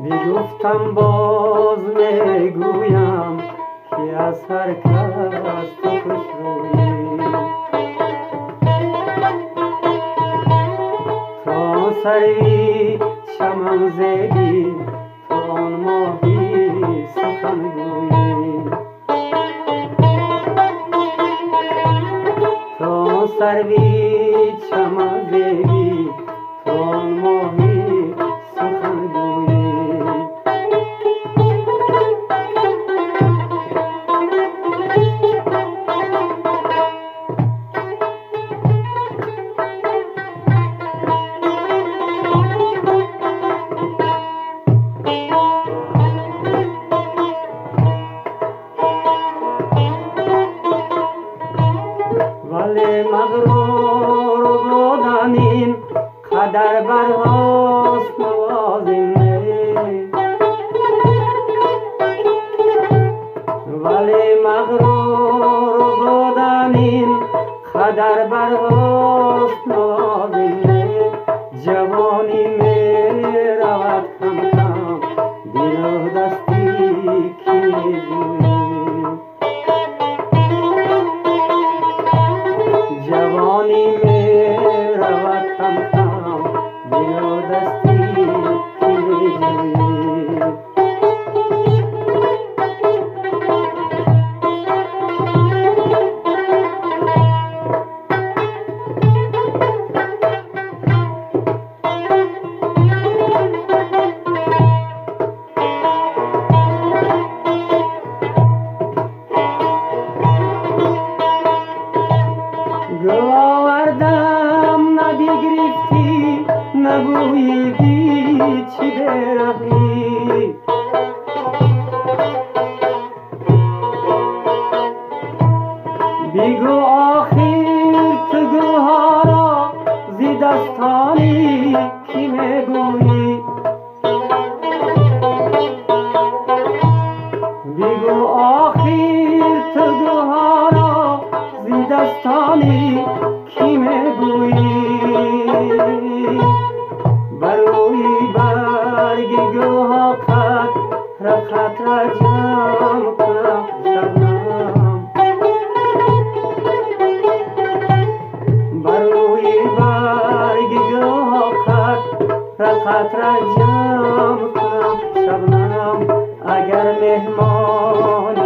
Бигуфтам боз мегӯям ки аз ҳар кас ту хушрӯӣ. То сарви чаман зебӣ, то он моҳи сухангӯӣ. То сарви чаман зебӣ, то он моҳи сухангӯӣ. Вале мағрур будан ин қадар бар ҳусн лозим нест. Вале мағрур будан ин қадар бар ҳусн лозим нест. Ҷавонӣ меравад кам кам, дилу дасти кӣ меҷӯӣ? Ҷавонӣ меравад кам кам, дилу дасти кӣ меҷӯӣ? Гул овардам, набигирифтӣ, нагӯидӣ чӣ бераҳмӣ. Бигӯ охир ту гулҳоро зи дастони кӣ мегӯӣ? Бигӯ охир ту гулҳоро зи дастони кӣ мегӯӣ? Бар рӯи барги гулҳо қатра қатра ҷамъ кунам шабнам. Бар рӯи барги гулҳо қатра қатра ҷамъ кунам шабнам. Агар меҳмон